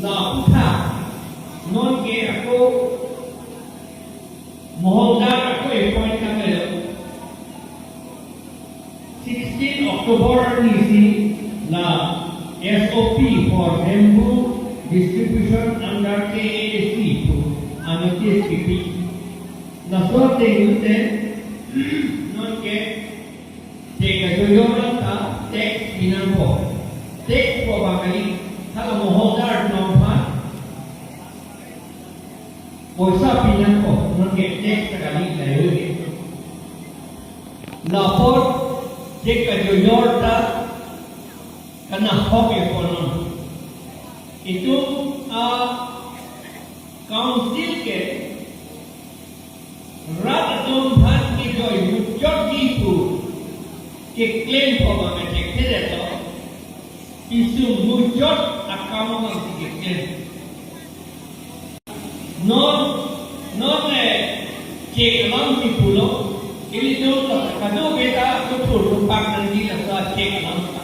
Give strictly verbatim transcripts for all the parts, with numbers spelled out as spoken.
La aphuthak, non ke ako moholdar ako appoint tanglo. Sixteen October arni si la S O P for bamboo distribution under K A A C pu a-notice kipi. Laso ateng te non ke chek kachojor ta tax pi nangpo. Tax pu abang kali, hala moholdar atum aphan poisa pi nangpo, non ke tax ta kali, layo ke. Lapot chek kachojor ta kanahok-e po non. Itum a-council ke rat atum aphan kejoi muchotji pu keklempo abang kachekthedet lo. Isung muchot akam abang si keklem. Non, non le chek alam si pulo, ilitum ta kado beta kuthur rupak nangji laso chek alam ta.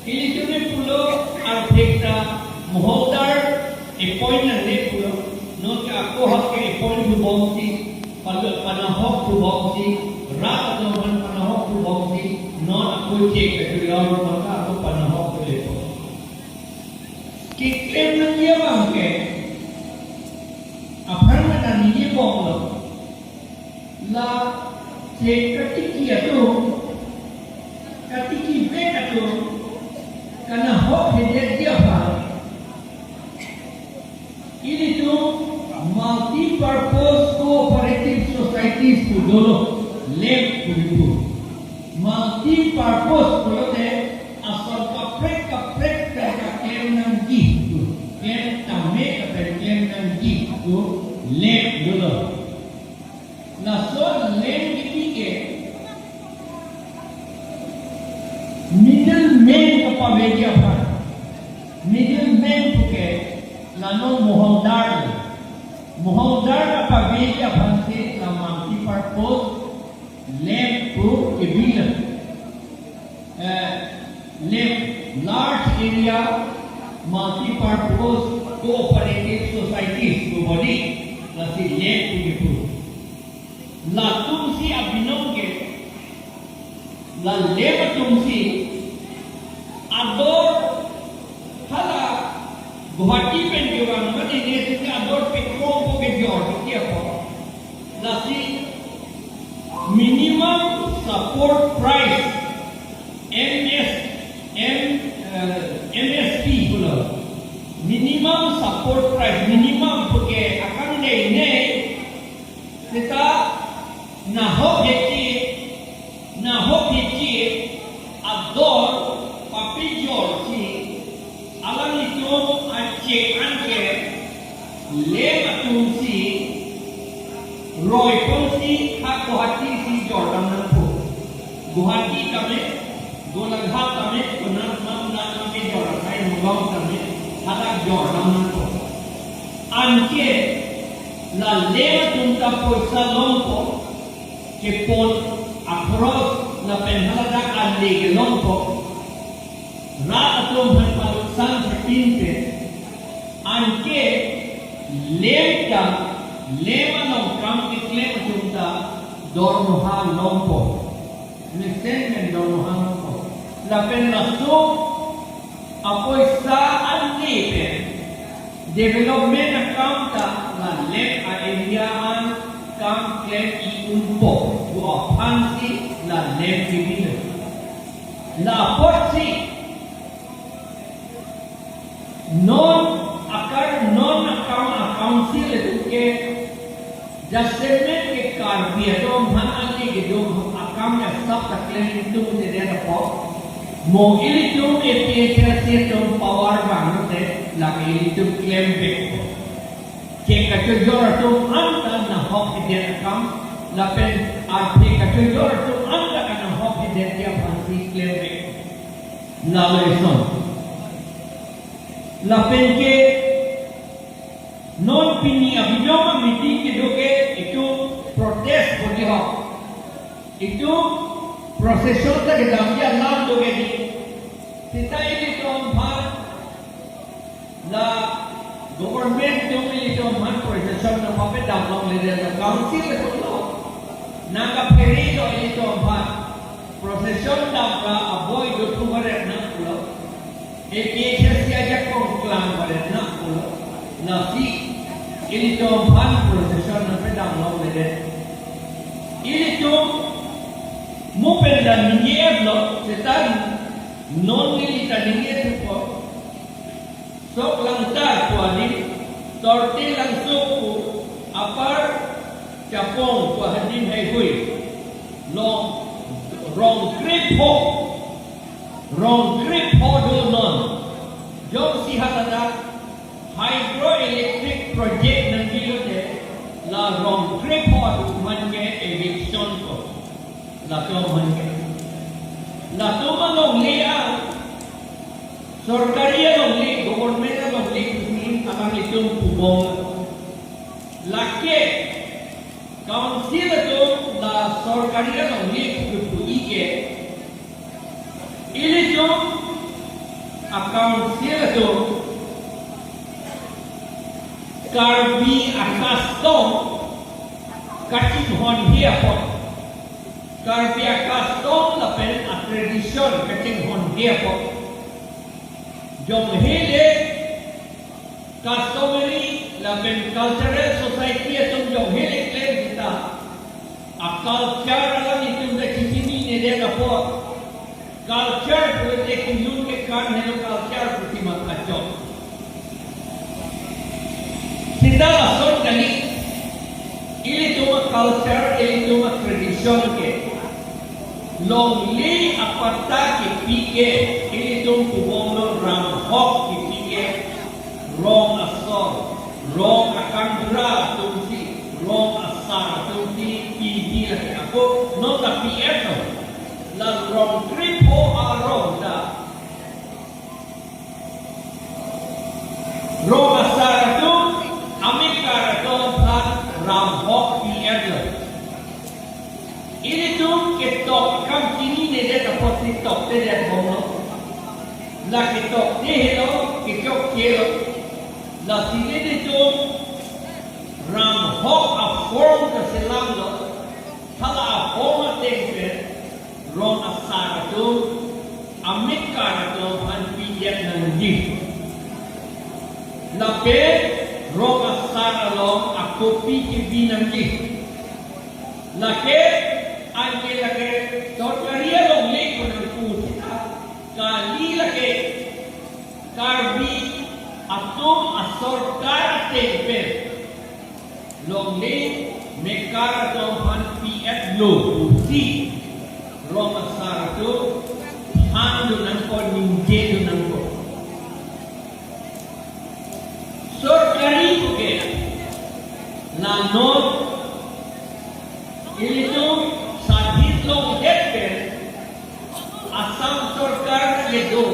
Ilitum le pulo arphek ta moholdar appoint nangne pulo, non ke ako hak ke appoint thubom si, palo panahok thubom si, rat atum aphan panahok thubom si, non ako chek kachojor maka ako panahok thule po. Keklem nangji abang ke, aphrang nangji bomlo. La chek katiki atum, katiki bek atum, kanahok hedetji aphan ilitum multi-purpose cooperative societies pu dolo, lem pu pu. Multi-purpose pulote ason kaprek kaprek pen keklem nangji pu, klem tame lapen klem nangji pu lem dolo. Laso lem kipi ke middleman kapaveji aphan. Middleman pu ke la non moholdar. Moholdar kapaveji aphan si la multi-purpose lem pu kebi lo. Eh, lem, large area multi-purpose cooperative societies pu body, lasi lem pu kepu. Latum si abinong ke, la lem atum si ador hala Guwahati pen kevang mane ne si ador pekrongpo kejor si apo. Lasi minimum support price, M S, M, eh, M S P pulo. Minimum support price, minimum pu ke akam dei ne, seta nahok heti, nahok heti ador papijor si, alanglitum achek an ke lem atum si roi pon si ha Guwahati si jordam nangpo. Guwahati tame, Golaghat tame, konat nam nam ke jordam, hai Nagaon tame, hadak jordam nangpo. Anke la lem atum ta poisa longpo, kepon akros lapen haladak ale kelongpo. Rat atum aphan paluksan thepin pen, anke lem ta, lem along kam keklem atum ta dormoha longpo. Mesen pen dormoha longpo. Lapen laso apoisa ale pen development akam ta la lem a-area an kam klem-i unpo pu aphan si la lem kebi lo. La apotsi non akar, non akam, a-council atum ke jasemet ke Karbi atum aphan ale kedo akam ya sap ta klem itum te det apo. Mo ilitum A P H L C atum power vanglote lake ilitum klem vekpo. Chek kachojor atum anta nahok hedet akam, lapen arphek kachojor atum anta kanahok hedetji aphan si klem vekpo. Lalo ison. Lapen ke non pini abinong a-meeting kedo ke itum protest bodi ho. Itum procession ta kedamji alam do ke di. Seta ilitum aphan Government atum ilitum aphan procession nangpapedam longledet, council atum lo. Nangkaphere lo ilitum aphan. Procession dam ra aboi do thu varet nang pulo. A P H L C ajakong klang varet nang pulo. Lasi ilitum aphan procession nangpedam longledet. Ilitum mo pen ta ningje-et lo, seta non neli ta ningje thupo. Sok Langtar pu adim, Torte Langso pu Upper Chapong pu adim heihui. Long, rong krepho, rong krepho do non. Jongsi haladak hydroelectric project nangbilote, la rong krepho do man ke eviction ko. Latum man ke. Latum alongle a, sorkari alongle, government alongle pusi alanglitum pubom. Lake council atum la sorkari alongle pu pu-i ke. Ilitum a-council atum Karbi a-custom kachinghonhe apot, Karbi a-custom lapen a-tradition kachinghonhe apot, jonghele customary lapen cultural society atum jonghele klem sita, a-culture alanglitum ta chichinine det apot, culture pulote kilun ke kan helo culture pusi matha chok. Sita lason kali, ilitum a-culture, ilitum a-tradition ke longle apatta kipi ke, ilitum pubomlo ram hok kipi ke, rong asor, rong akangbura atumsi, rong asar atumsi piji lake ako, non ta pi-et lo. La rong krepho arong ta rong asar atum, amekar atum aphan ram hok pi-et lo. Ilitum ketok akam chinine det apotsi toktedet bomlo. La ketokte helo, kechokche lo. Lasi ilitum ram hok a-form kaselamlo. Hala a-form ateng pen rong asar atum, amekar atum aphan pi-et nangji. Lapen rong asar along a-copy kebi nangji. Lake anke lake sorkari alongle ko nangpu sita, kali lake Karbi atum asorkar ateng pen longle mekar atum aphan pi-et lo pusi rong asar atum than do nangkok, ningje do nangkok. Sorkari puke la non ilitum sadhin longdet pen Assam sorkar le do,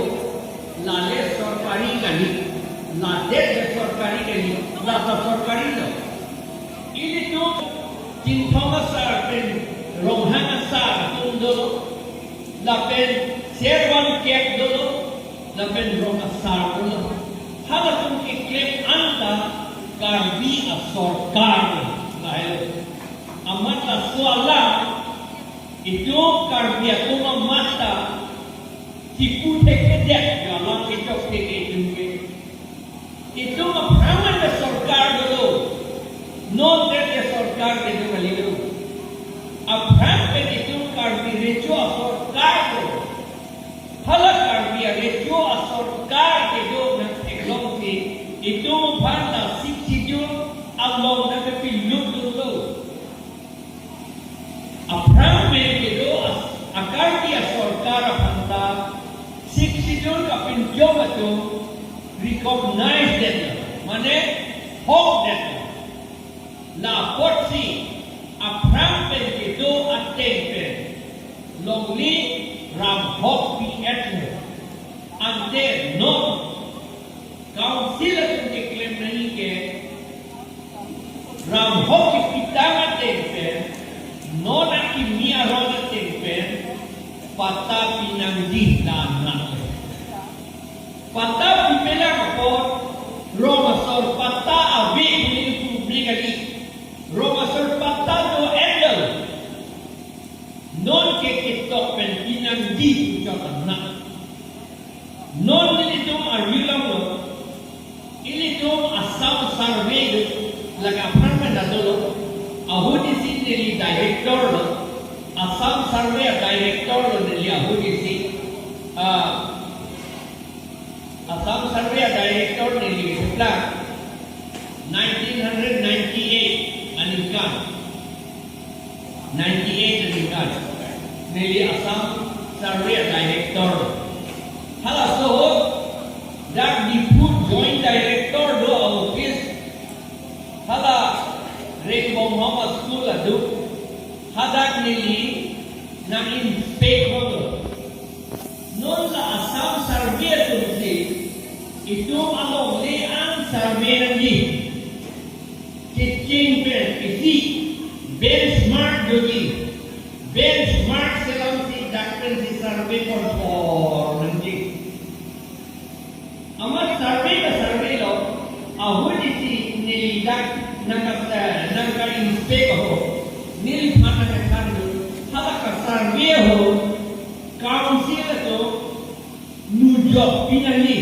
lale sorkari kali, ladet le sorkari kali, la ta sorkari lo. Ilitum Chinthong asar pen Ronghang asar atum dolo, lapen Servan kek dolo, lapen rong asar dolo. Halatum keklem anta Karbi asorkar lahelo. Amat laso alam itum Karbi atum amat ta chipu thekthedet, alam kechok thek itum ke. Itum aphrang anta sorkar dolo, non det ke sorkar kedo kalilo. Aphrang pen itum Karbi Recho asorkar do. Hala Karbi Recho asorkar kedo nangtheklongsi itum aphan ta Sixth Schedule along nangkepilut dolo. Aphrang pen kedo as-, a-Karbi asorkar aphan ta Sixth Schedule kapinchong atum recognize det, mane hok det. La apotsi aphrang pen kedo ateng pen longle ram hok pi-et lo. Ante non Council atum keklem nangji ke, ram hok kepitang ateng pen, non akimi aron ateng pen, patta pi nangji dan nang. Patta pipelang apot, rong asor Survey a-director lo neli ahut isi. Ah, Assam Survey a-director neli kelang nineteen hundred ninety-eight aningkan. Ninety-eight aningkan. Neli Assam Survey a-director. Halaso ahut dak Diphu Joint Director do a-office. Hala Ringbonghom a-school aduk. Hadak neli nang-inspect lo. Non la Assam Survey atumsi itum alongle an survey nangji. Kecheng pen isi benchmark doji. Benchmark selamsi dak pensi survey konfor nangji. Amat survey ta survey lo, ahut isi neli dak nangka, eh, nangka-inspect ahut, neliphan nangkethan dun, hala ka-survey ahut, council atum nujok pinangji,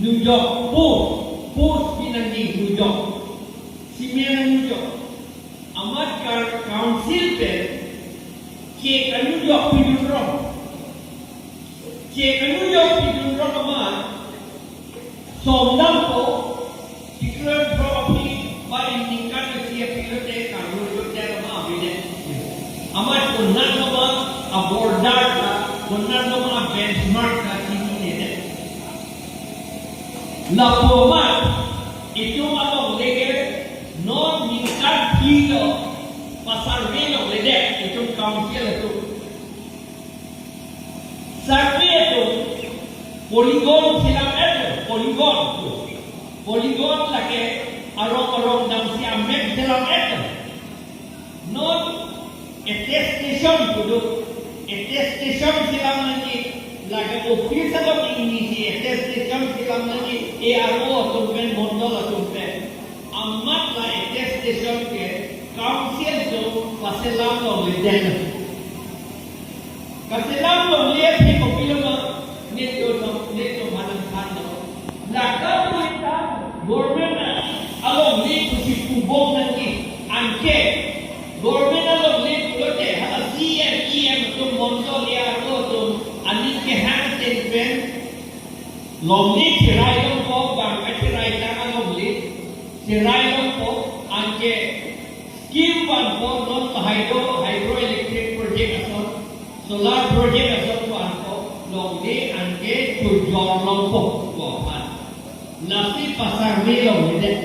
nujok post, post pinangji, nujok. Simen nujok. Amat ka council pen, che kanujok pidun rong. Che kanujok pidun rong amat, somdampo, tikran pro aphi, ba iningkan isi aphi lote, karlu lote amat avedet. Amat konat amat, a-border ta, konat amat benchmark ta chininedet. Lapu amat, itum alongle ke, non ningkan phli lo, pa-survey longledet, itum council atum. Survey atum polygon selam-et lo, polygon atum. Polygon lake arong arong damsi amek selam-et lo. Non attestation kedo, attestation selam nangji, lake office along ingnisi attestation selam nangji, A R O atum pen, mondol atum pen. Amat la attestation ke council atum paselam longledet. Kaselam longle aphi kopilo ma, netum, netum manang thanlo. Lake pu ita government alongle pusi pubom nangji, anke government alongle pulote hala C E M, E M atum, mondol A R O atum aning kehang ateng pen longle cherai longpo, bang kacherai tang alongle cherai longpo, anke scheme vanpo, non hydro, hydroelectric project ason, solar project ason vanpo, longle anke chojor longpo, ko aphan. Lasi pa-survey longledet.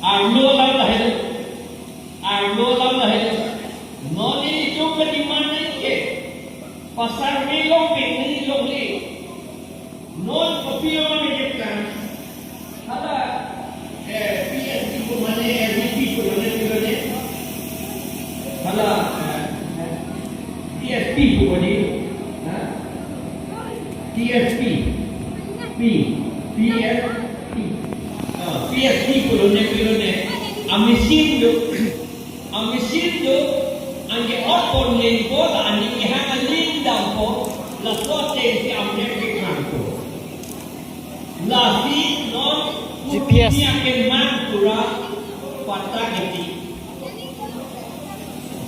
Arlo alam lahelo. Arlo alam lahelo. Non nelitum ke demand nangji ke, pa-survey longpik nangji longle. Non kopilo ma mejekan. Hala, eh, P S P pu mane, eh, V P pu mane, pu mane. Hala, eh, P S P pu mane. Ha? P S P. P. P S P. Ah, P S P pu lone, pu lone. A-machine do. A-machine do, anke otpon lengpo, la aning kehang aling dampo, laso atengsi amek kekrangpo. Lasi non G P S. Purnia keman pura patta kiti.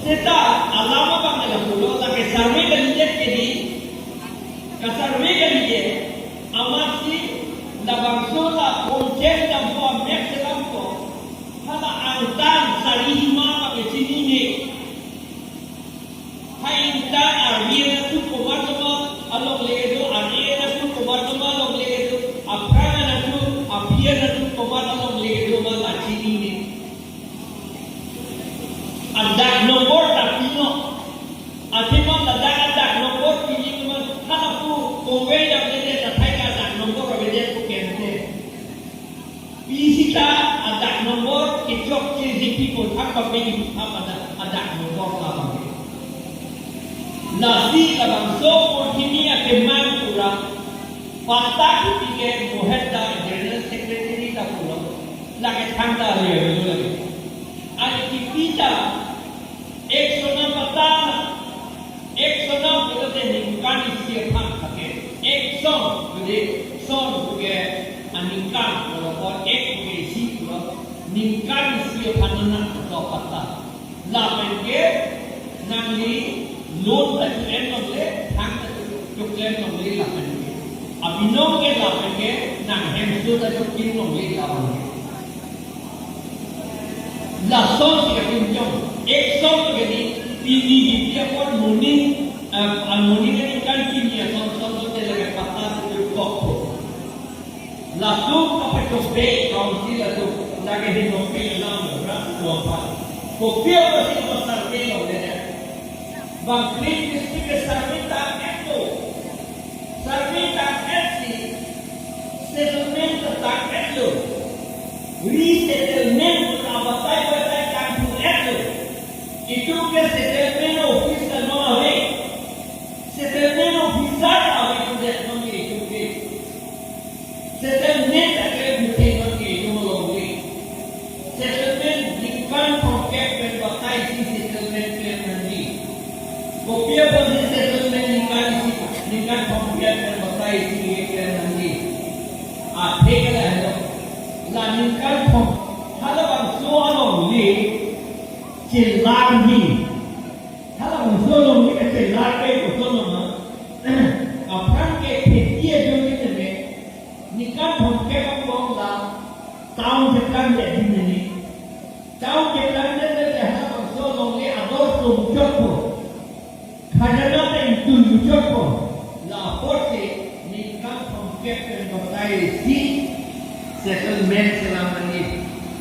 Seta alam abang nangpulo, lake survey kalidet kedi, ka-survey kalidet, amatsi labangso la ponchen dampo, amek selampo, hala angtan sari hima pakechinine. Hai ingtan arvi anatthu komat komat alongle do, arvi anatthu komat komat alongle do, aphrang anatthu, aphi anatthu komat alongle do ma la chinine. Adak nombor ta pilo. Athema ladak adak nombor pini keman halapu kongwe damledet, athai ke adak nombor avedet pu kente. Pi sita adak nombor kechokche si pi kothak pape ni pu thap adak, adak nombor ta pape. Lasi labangso purnia keman pura patta kiti ke Mohet da General Secretary ta pulo. Lake thangta le lo lake. Ani kiti ta ek sonam patta, ek sonam pulote ningkan isi aphan thake. Ek son pulote, son puke aningkan pulo, ek puke isi pulo, ningkan isi aphan nana to patta. Lapen ke nangli loan ta chu-en longle, thang ta chu-, chuklem longle lapen ke. Abinong ke lapen ke nang hemso ta chukim longle lapen ke. Lason si kapinchong, ek song ke di, pini di dia kon morning, eh, ah, morning ke ningkan pini ya song song ko te lake pata tu kok. Latum kapachobei council atum lake hinong ke lam ram dua pa. Kopi apotsi kapasurvey longle dia? Bang Krim district ke survey tang-etlo. Survey tang-etsi settlement tang-etlo. Resettlement abatai batai tang-etlo. Itum ke settlement office ta non ave. Settlement officer ave itum det non ke itum ke. Settlement ta klem puthe non ke itum along ke. Settlement ningkan thomkep pen batai isi settlement klem nangji. Kopi apotsi settlement ningkan isi, ningkan thomkep pen batai isi klem nangji? Athe ke lahelo. La ningkan thom, halabangso alongle chelarji. Halabangso alongle kachelar ke koson ma? Aphrang ke kheti ajoine tame, ningkan thomkep angbong la town cheplang det di mene. Town cheplang det le halabangso alongle ador tum chokpo. Khajana ta ingtui chokpo. La apotsi ningkan thomkep pen batai isi settlement selam nangji.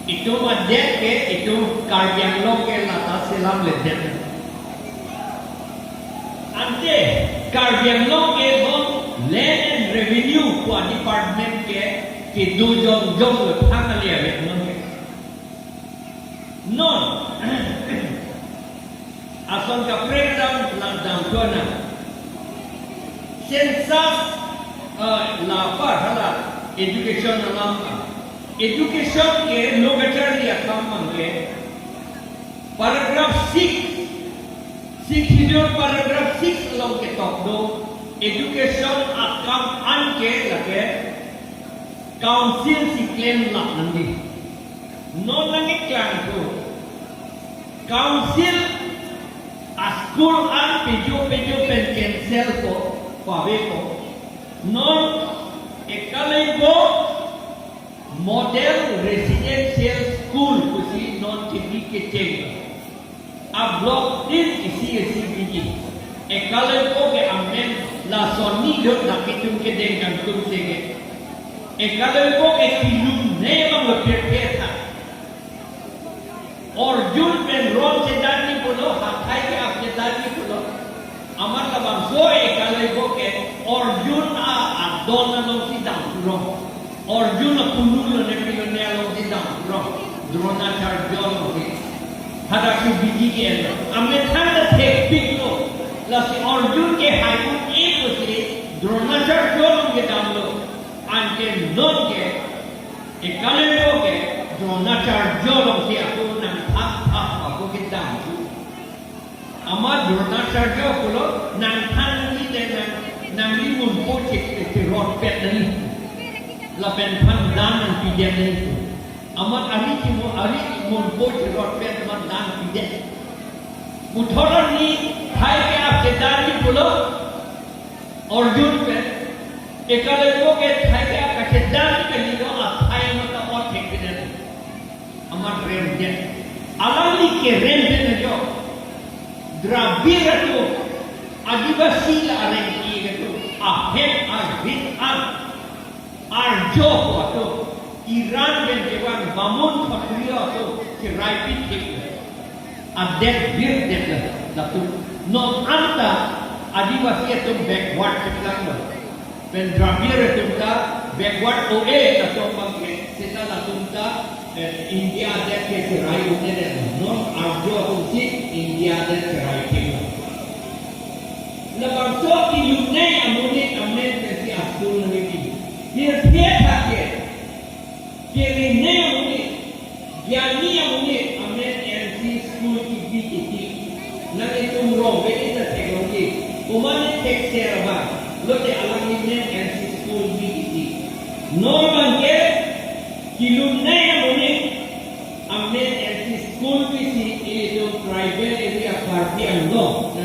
Itum adet ke, itum Karbi Anglong ke lata selamledet. Ante Karbi Anglong ke non Land and Revenue pu department ke kedo jongjong le phang ali ave non ke. Non ason kaprek dam lang dam tuana. Census, eh, lapar hala education alam ka. Education ke lo kacharli akam abang ke paragraph six, Sixth Schedule paragraph six along ketok do, education akam an ke lake council si klem lap nangji. Non nangkeklang thu, council a-school an pejo pejo pen cancel ko, pavepo. Non Ekaleibo Model Residential School pusi non kebi kecheng. A-block tin isi isi biji. Ekaleibo ke amen lason ni dot dak itum kedeng kangtung sege. Ekaleibo ke kilungne abang lo pepetha. Arjun pen ron chedanji pulo, hathai ke-ap chedanji pulo. Amat labangso Ekaleibo ke Arjun a-adon alongsi dam pulong. Arjun apunu lone pilone alongsi dam pulong. Dronacharya alongsi. Hadak si biji ke-en lo. Amethang ta thekpiklo. Lasi Arjun ke hai un-e pusi Dronacharya along kedamlo. Anke non ke Ekaleibo ke Dronacharya alongsi ako nangthap thap ako kedam. Amat Dronacharya pulo nangthan nangji te nang, nangli munpo chek, chek rotpet nangji. Lapen aphan dan nangpidet nangji. Amat ari chimo ari munpo chek rotpet amat dan pidet. Puthot arni thai ke-ap chedanji pulo. Arjun pen, Ekaleibo ke thai ke akachedan pen nilo athai mata othek pinen. Amat remdet. Alangli kerem pen ajo. Dravid atum, Adivasi la areng ki atum, ahem arit an. Arjo ko atum, Iran pen kevan Bamun Khatriya atum, cherai pithek. Adet virdetlo latum. Non anta Adivasi atum backward cheplanglo. Pen Dravid atum ta backward ove latum abang ke, seta latum ta, eh, India adet ke cherai un-edetlo. Non Arjo atumsi India adet cherai theklo. Labangso kilungne amonit amen pensi a-school nangkebi. Hirthe thak ke. Keringne amonit, gyani amonit amen N C school kebi kiti. Nanglitum rong bedi ta theklongji. Komatne thekser abang, lote alangli men N C school bi kiti. Non abang ke kilungne amonit amen N C school P C A atum tribal area party anlo.